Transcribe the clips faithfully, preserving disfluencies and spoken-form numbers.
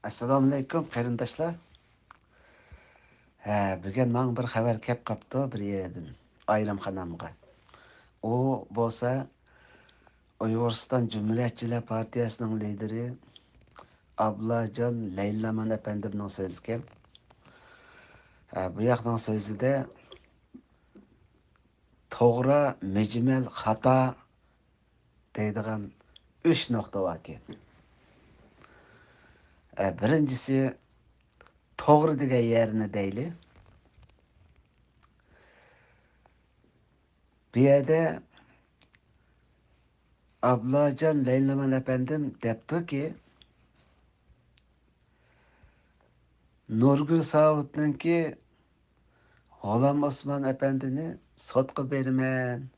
ئەسسالامۇئەلەيكۇم، قېرىنداشلار. ھە، بۈگۈن ماڭا بىر خەۋەر كەپ قاپتۇ بىر يەردىن، ئايرىم خانامغا. ئۇ بولسا ئۇيغۇرىستان جۇمھۇرىيەتچىلەر پارتىيەسىنىڭ لىدىرى ئابلاجان لەيلىنامان ئەپەندىمنىڭ سۆزىكەن. ھە، بۇ ياقنىڭ سۆزىدە توغرا، مۈجمەل، خاتا دەيدىغان ئۈچ نۇقتا باركەن. ئە، بىرىنچىسى، توغرا دېگەن يەرنى دەيلى. بۇ يەردە ئابلاجان لەيلىنامان ئەپەندىم دەپتۇكى، نۇرگۈل ساۋۇتنىڭكى غۇلام ئوسمان ئەپەندىنى سوتقا بېرىمەن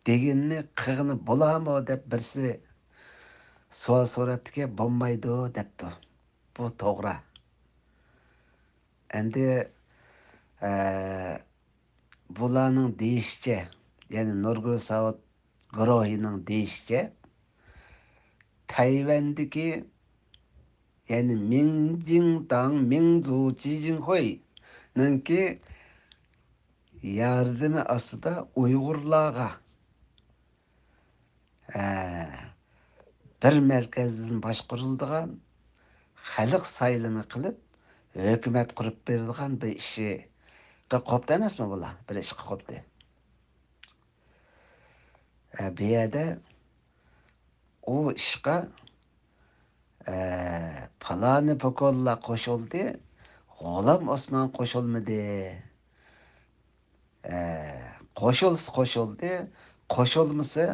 دېگىنىنى قىلغىنى بولامۇ دەپ بىرسى سوئال سوراپتىكەن، بولمايدۇ دەپتۇ. بۇ توغرا. ئەمدى، ئە، بۇلارنىڭ دېيىشىچە، يەنى نۇرگۈل ساۋۇت گۇرۇھىنىڭ دېيىشىچە، تەيۋەندىكى، يەنى مىڭجىڭداڭ، مىڭزۇ، جىجىڭخۇينىڭكى ياردىمى ئاستىدا ئۇيغۇرلارغا، ئە، بىر مەركەزدىن باشقۇرۇلىدىغان خەلق سايلىمى قىلىپ، ھۆكۈمەت قۇرۇپ بېرىدىغان بىر ئىشقا قوپتى ئەمەسمۇ بۇلار؟ بىر ئىشقا قوپتى. ئە، بۇ يەردە ئۇ ئىشقا، ئە، پالانى پوكوللار قوشۇلدى، غۇلام ئوسمان قوشۇلمىدى. ئە، قوشۇلسا قوشۇلدى، قوشۇلمىسا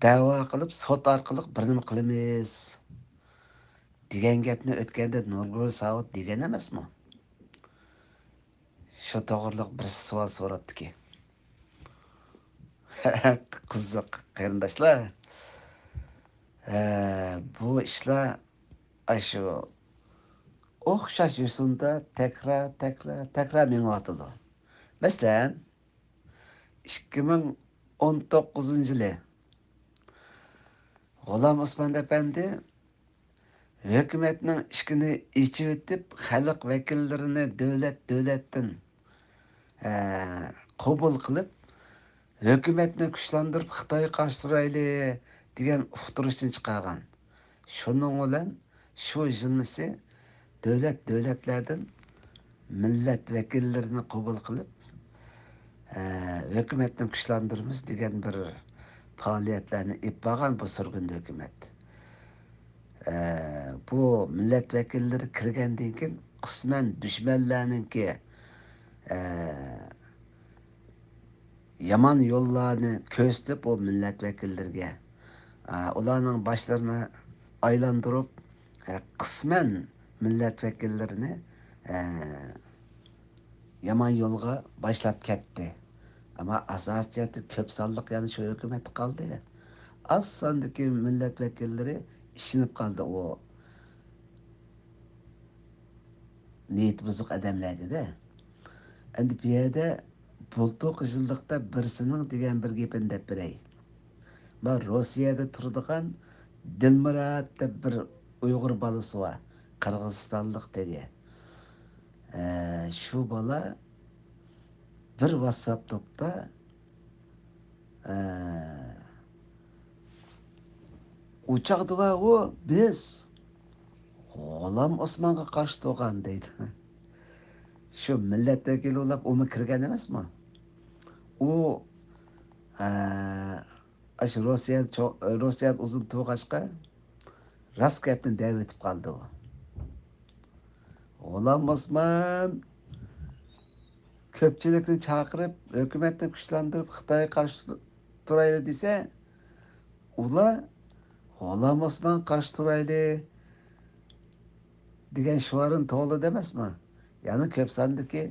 دەۋا قىلىپ، سوت ئارقىلىق بىر نېمە قىلىمىز دېگەن گەپنى ئۆتكەندە نۇرگۈل ساۋۇت دېگەن ئەمەسمۇ؟ شۇ توغرىلىق بىرسى سوئال سوراپتىكەن. قىزىق، قېرىنداشلار. ھە، بۇ ئىشلار ئاشۇ ئوخشاش يوسۇندا تەكرار، تەكرار، تەكرار مېڭىۋاتىدۇ. مەسىلەن، ئىككى مىڭ ئون توققۇزىنچى يىلى غۇلام ئوسمان ئەپەندى ھۆكۈمەتنىڭ ئىشىكىنى ئېچىۋېتىپ، خەلق ۋەكىللىرىنى دۆلەت، دۆلەتتىن، ئە، قوبۇل قىلىپ، ھۆكۈمەتنى كۈچلەندۈرۈپ، خىتايغا قارشى تۇرايلى دېگەن ئۇقتۇرۇشنى چىقارغان. شۇنىڭ بىلەن شۇ يىلنىسى دۆلەت، دۆلەتلەردىن مىللەت ۋەكىللىرىنى قوبۇل قىلىپ، ئە، ھۆكۈمەتنى كۈچلەندۈرىمىز دېگەن بىر پائالىيەتلەرنى ئېلىپ بارغان بۇ سۈرگۈندە ھۆكۈمەت. ئە، بۇ مىللەت ۋەكىللىرى كىرگەندىن كېيىن، قىسمەن دۈشمەنلەرنىڭكى، ئە، يامان يوللارنى كۆرسىتىپ، ئۇ مىللەت ۋەكىللىرىگە، ئە، ئۇلارنىڭ باشلىرىنى ئايلاندۇرۇپ، ئە، قىسمەن مىللەت ۋەكىللىرىنى، ئە، يامان يولغا باشلاپ كەتتى. ئەمما ئاساسىي جەھەتتە كۆپ سانلىق يەنە شۇ ھۆكۈمەتتە قالدى. ئاز ساندىكى مىللەت ۋەكىللىرى ئىشىنىپ قالدى ئۇ نىيىتى بۇزۇق ئادەملەرگە-دە. ئەمدى بۇ يەردە بۇلتۇرقى يىللىقتا بىرسىنىڭ دېگەن بىر گېپىنى دەپ بېرەي. مانا روسىيەدە تۇرىدىغان دىلمۇرات دەپ بىر ئۇيغۇر بالىسى بار، قىرغىزىستانلىق تېگى. ئە، شۇ بالا بىر ۋاتساپ توپتا، ئە، ئۇ چاغدا بار ئۇ، بىز غۇلام ئوسمانغا قارشى تۇرغان دەيدۇ. شۇ مىللەت ۋەكىلى بولۇپ ئۇمۇ كىرگەن ئەمەسمۇ؟ ئۇ، ئە، ئاشۇ روسىيەدە چو-، روسىيەدە ئۇزۇن تۇرغاچقا، راست گەپنى دەۋېتىپ قالدى ئۇ. غۇلام ئوسمان كۆپچىلىكنى چاقىرىپ، ھۆكۈمەتنى كۈچلەندۈرۈپ، خىتايغا قارشى تۇرايلى دېسە، ئۇلار غۇلام ئوسمان قارشى تۇرايلى دېگەن شوئارنى توۋلىدى ئەمەسمۇ؟ يەنە كۆپ ساندىكى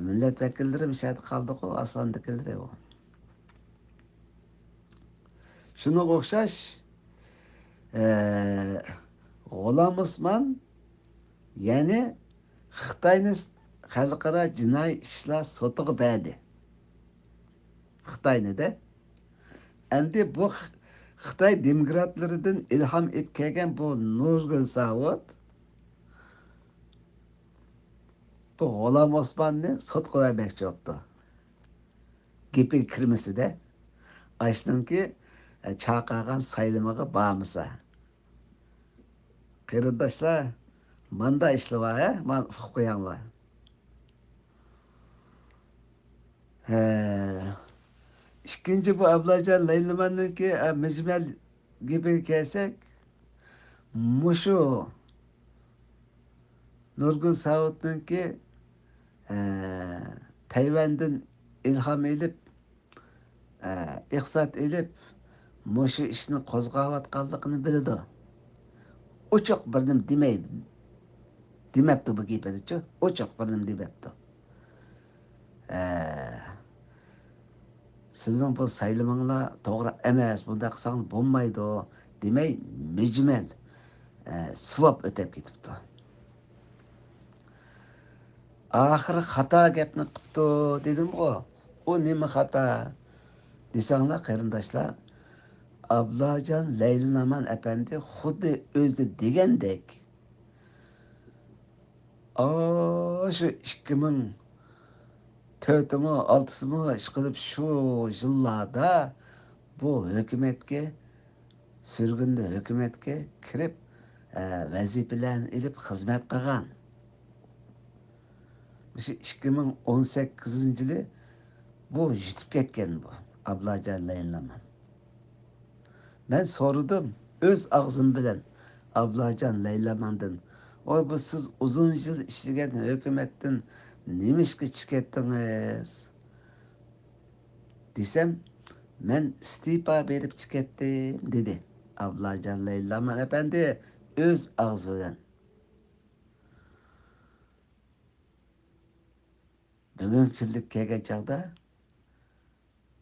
مىللەت ۋەكىللىرى مۇشۇ يەردە قالدىغۇ، ئاز ساندىكىلىرى ئۇ. شۇنىڭغا ئوخشاش، ئە، غۇلام ئوسمان يەنى خىتاينى خەلقئارا جىنايى ئىشلار سوتىغا بەردى. خىتاينى-دە. ئەمدى بۇ خ-، خىتاي دېموكراتلىرىدىن ئىلھام ئېلىپ كەلگەن بۇ نۇرگۈل ساۋۇت بۇ غۇلام ئوسماننى سوتقا بەرمەكچى بوپتۇ. گېپىگە كىرمىسىدە، ئاشنىڭكى، ئە، چاقىرغان سايلىمىغا بارمىسا. قېرىنداشلار، ماندا ئىشلار بار، ھە؟ مانا ئۇقۇپ قوياڭلار. ھە. ئىككىنچى بۇ ئابلاجان لەيلىماننىڭكى، ئە، مۈجمەل گېپىگە كەلسەك، مۇشۇ نۇرگۈل ساۋۇتنىڭكى، ئە، تەيۋەندىن ئىلھام ئېلىپ، ئە، ئىقتىساد ئېلىپ، مۇشۇ ئىشنى قوزغاۋاتقانلىقىنى بىلىدۇ. ئوچۇق بىر نېمە دېمەيدۇ. دېمەپتۇ بۇ گېپىنىچۇ. ئوچۇق بىر نېمە دېمەپتۇ. ئە، سىزنىڭ بۇ سايلىمىڭلار توغرا ئەمەس، بۇنداق قىلساڭلار بولمايدۇ دېمەي، مۈجمەل، ئە، سۇۋاپ ئۆتەپ كېتىپتۇ. ئاخىرى خاتا گەپنى قىپتۇ دېدىمغۇ. ئۇ نېمە خاتا دېسەڭلار، قېرىنداشلار، ئابلاجان لەيلىنامان ئەپەندى خۇددى ئۆزى دېگەندەك، ئاشۇ ئىككى مىڭ تۆتىمۇ، ئالتىسىمۇ، ئىشقىلىپ شۇ يىللاردا بۇ ھۆكۈمەتكە، سۈرگۈندە ھۆكۈمەتكە كىرىپ، ئە، ۋەزىپىلەرنى ئېلىپ خىزمەت قىلغان. مۇشۇ ئىككى مىڭ ئون سەككىزىنچى يىلى بۇ يىتىپ كەتكەن بۇ ئابلاجان لەيلىنامان. مەن سورىدىم ئۆز ئاغزىم بىلەن ئابلاجان لەيلىناماندىن، ۋاي، بۇ سىز ئۇزۇن يىل ئىشلىگەن ھۆكۈمەتتىن نېمىشقا چىقىپ كەتتىڭىز؟ دېسەم، مەن ئىستېپا بېرىپ چىقىپ كەتتىم، دېدى ئابلاجان لەيلىنامان ئەپەندى ئۆز ئاغزى بىلەن. بۈگۈنكى كۈنلۈك كەلگەن چاغدا،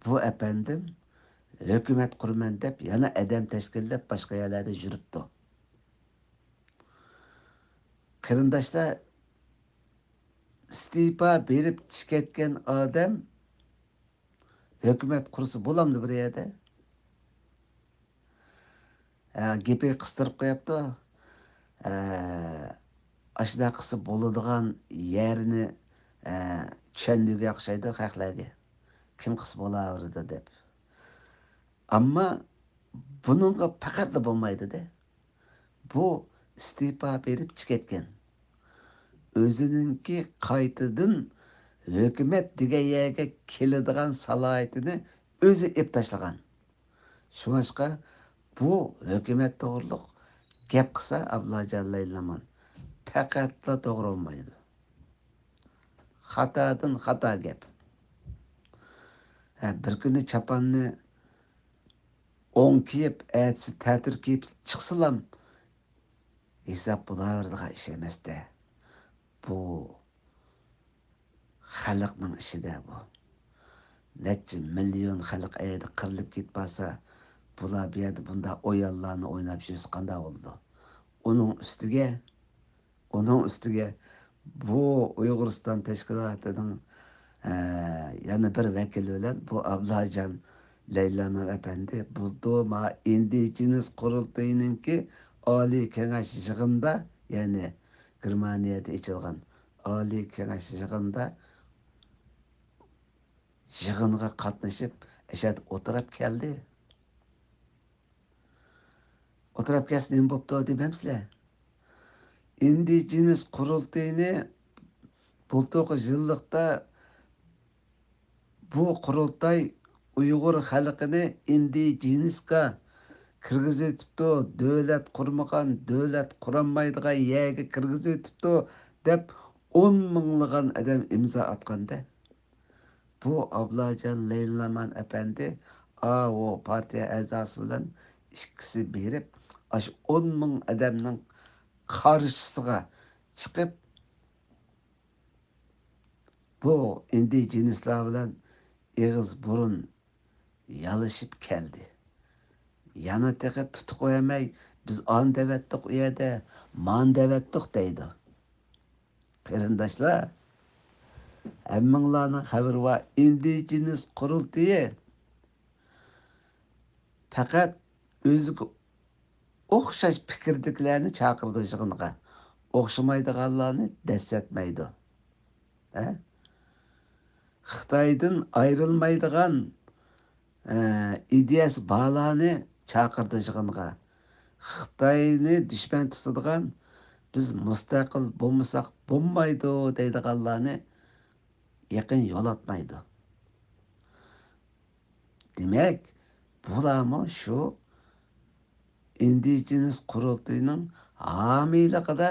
بۇ ئەپەندىم ھۆكۈمەت قۇرىمەن دەپ يەنە ئادەم تەشكىللەپ باشقا يەرلەردە يۈرۈپتۇ. قېرىنداشلار، ئىستېپا بېرىپ چىقىپ كەتكەن ئادەم ھۆكۈمەت قۇرسا بولامدۇ بىر يەردە؟ ھە، گېپى قىستۇرۇپ قويۇپتۇ. ھە، ئاشۇنداق قىلسا بولىدىغان يەرنى، ھە، چۈشەندۈرگەن ئوخشايدۇ خەقلەرگە. كىم قىلسا بولاۋېرىدۇ دەپ. ئەمما بۇنىڭغا پەقەتلا بولمايدۇ-دە. بۇ ئىستېپا بېرىپ چىقىپ كەتكەن. ئۆزىنىڭكى قايتىدىن ھۆكۈمەت دېگەن يەرگە كېلىدىغان سالاھىيىتىنى ئۆزى ئېلىپ تاشلىغان. شۇڭلاشقا بۇ ھۆكۈمەت توغرۇلۇق گەپ قىلسا ئابلاجان لەيلىنامان پەقەتلا توغرا بولمايدۇ. خاتادىن خاتا گەپ. ھە، بىر كۈنى چاپاننى ئوڭ كىيىپ، ئەتىسى تەتۈر كىيىپ چىقسىلام، ھېساب بولاۋېرىدىغان ئىش ئەمەس-دە. بۇ خەلقنىڭ ئىشى-دە بۇ. نەچچە مىليون خەلق ئەيدە قىرىلىپ كېتىپ قالسا، بۇلار بۇ يەردە بۇنداق ئويۇنلارنى ئويناپ يۈرسە قانداق بولىدۇ؟ ئۇنىڭ ئۈستىگە، ئۇنىڭ ئۈستىگە بۇ ئۇيغۇرىستان تەشكىلاتىنىڭ، ئە، يەنە بىر ۋەكىلى بىلەن بۇ ئابلاجان لەيلىنامان ئەپەندى بۇلتۇر ما ئىندىجېنىس قۇرۇلتىيىنىڭكى ئالىي كېڭەش يىغىنىدا، يەنى گېرمانىيەدە ئېچىلغان ئالىي كېڭەش يىغىنىدا يىغىنغا قاتنىشىپ، ئەشەدە ئولتۇراپ كەلدى. ئولتۇراپ كەلسە نېمە بوپتۇ دېمەمسىلەر؟ ئىندىجېنىس قۇرۇلتىيىنى بۇلتۇرقى يىللىقتا بۇ قۇرۇلتاي ئۇيغۇر خەلقىنى ئىندىجېنىسكا كىرگۈزۈۋېتىپتۇ، دۆلەت قۇرمىغان، دۆلەت قۇرالمايدىغان يەرگە كىرگۈزۈۋېتىپتۇ دەپ ئون مىڭلىغان ئادەم ئىمزا ئاتقاندا، بۇ ئابلاجان لەيلىنامان ئەپەندى ئاۋۇ پارتىيە ئەزاسى بىلەن ئىككىسى بېرىپ، ئاشۇ ئون مىڭ ئادەمنىڭ قارشىسىغا چىقىپ، بۇ ئىندىجېنىسلار بىلەن ئېغىز بۇرۇن يالىشىپ كەلدى. يەنە تېخى تۇتۇق بەرمەي، بىز ئانى دەۋەتتۇق ئۇ يەردە، مانى دەۋەتتۇق دەيدۇ. قېرىنداشلار، ھەممىڭلارنىڭ خەۋىرى بار، ئىندىجېنىس قۇرۇلتىيى پەقەت ئۆزىگە ئوخشاش پىكىردىكىلەرنى چاقىرىدۇ يىغىنغا. ئوخشىمايدىغانلارنى دەسسەتمەيدۇ. ھە؟ خىتايدىن ئايرىلمايدىغان، ئە، ئىدىيەسى بارلارنى چاقىرىدۇ يىغىنغا. خىتاينى دۈشمەن تۇتىدىغان، بىز مۇستەقىل بولمىساق بولمايدۇ دەيدىغانلارنى يېقىن يولاتمايدۇ. دېمەك، بۇلارمۇ شۇ ئىندىجېنىس قۇرۇلتىيىنىڭ ھامىيلىقىدا،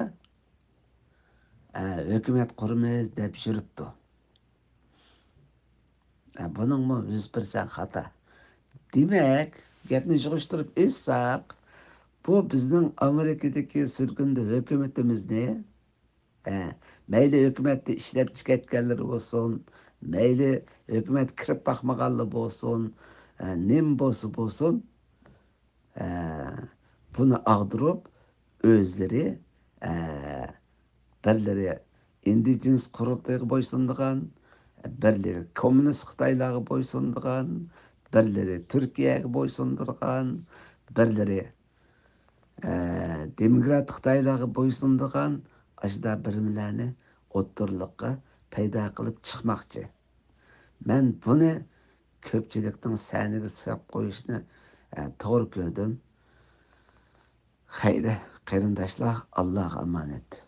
ئە، ھۆكۈمەت قۇرىمىز دەپ يۈرۈپتۇ. ئە، بۇنىڭمۇ يۈز پىرسەنت خاتا. دېمەك، گەپنى يىغىشتۇرۇپ ئېيتساق، بۇ بىزنىڭ ئامېرىكىدىكى سۈرگۈندە ھۆكۈمىتىمىزنى، ئە، مەيلى ھۆكۈمەتتە ئىشلەپ چىقىۋەتكەنلىرى بولسۇن، مەيلى ھۆكۈمەتكە كىرىپ باقمىغانلار بولسۇن، ئە، نېمە بولسا بولسۇن، ئە، بۇنى ئاغدۇرۇپ، ئۆزلىرى، ئە، بىرلىرى ئىندىجېنىس قۇرۇلتىيىغا بويسۇنىدىغان، بىرلىرى كوممۇنىست خىتايلارغا بويسۇنىدىغان، بىرلىرى تۈركىيەگە بويسۇنىدىغان، بىرلىرى، ئە، دېموكرات خىتايلارغا بويسۇنىدىغان ئاشۇنداق بىرىملەرنى ئوتتۇرىلىققا پەيدا قىلىپ چىقماقچى. مەن بۇنى كۆپچىلىكنىڭ سەھنىگە سېلىپ قويۇشنى، ئە، توغرا كۆردۈم. خەير، قېرىنداشلار، ئاللاغا ئامانەت.